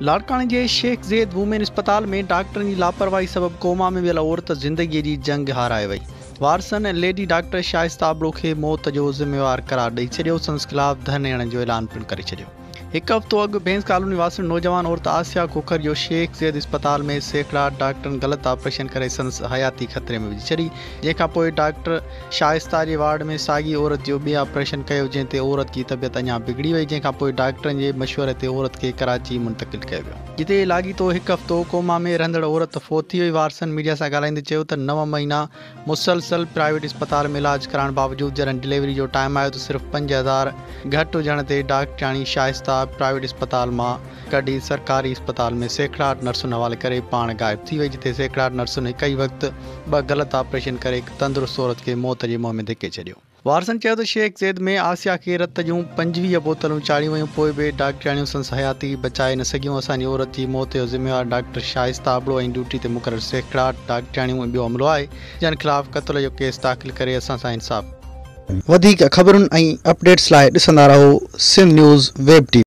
لاڙڪاڻي جي شيخ زيد وومين اسپتال ۾ ڊاڪٽرن جي لاپرواهي سبب ڪوما ۾ ويل عورت زندگي جي جنگ هارائي وئي. وارثن ليڊي ڊاڪٽر شائسته ابڙو کي موت جو ذميوار قرار ڏئي ڇڏيو، سندس خلاف ڌرڻي هڻڻ جو اعلان پڻ ڪري ڇڏيو. هڪ هفتو اڳ ڀينس ڪالوني واسڻ نوجوان عورت آسيا کوکر جو شيخ زيد اسپتال ۾ سيکڙاٽ ڊاڪٽرن غلط آپريشن ڪري سندس حياتي خطري ۾ وجهي ڇڏي، جنهن کانپوء ڊاڪٽر شائسته جي وارڊ ۾ ساڳي عورت جو ٻئي آپريشن ڪيو جنهن تي عورت جي طبيعت اڃا بگڙي وئي جنهن کانپوء ڊاڪٽرن جي مشوري تي عورت کي ڪراچي منتقل ڪيو ويو. جتي لاڳيتو هڪ هفتو ڪوما ۾ رهندڙ عورت فوت ٿي وئي وارثن ميڊيا سان ڳالهائيندي چيو ته نو مهينا مسلسل پرائيويٽ اسپتال ۾ علاج ڪرائڻ باوجود جڏهن ڊليوري جو ٽائيم آيو ته صرف 5000 گهٽ هجڻ تي ڊاڪٽرياڻي شائسته پرائيويٽ اسپتال مان ڪڍي سرڪاري اسپتال ۾ سيکڙاٽ نرسن حوالي ڪري پاڻ غائب ٿي وئي جتي سيکڙاٽ نرسن هڪ ئي وقت ٻه غلط آپريشن ڪري هڪ تندرست عورت کي موت جي منهن ۾ ڌڪي ڇڏيو. وارثن چيو ته شيخ زيد ۾ آسيا کي رت جون 25 بوتلون چاڙهيون ويون پوء به ڊاڪٽرياڻيون سندس حياتي بچائي نه سگهيون اسان جي عورت جي موت جو ذميوار ڊاڪٽر شائسته ابڙو ۽ ڊيوٽي تي مقرر سيکڙاٽ ڊاڪٽرياڻيون ۽ ٻيو عملو آهي جن خلاف قتل جو ڪيس داخل ڪري اسان سان انصاف وڌيڪ خبرن ۽ اپڊيٽس لاء ڏسندا رهو سنڌ نيوز ويب ٽي.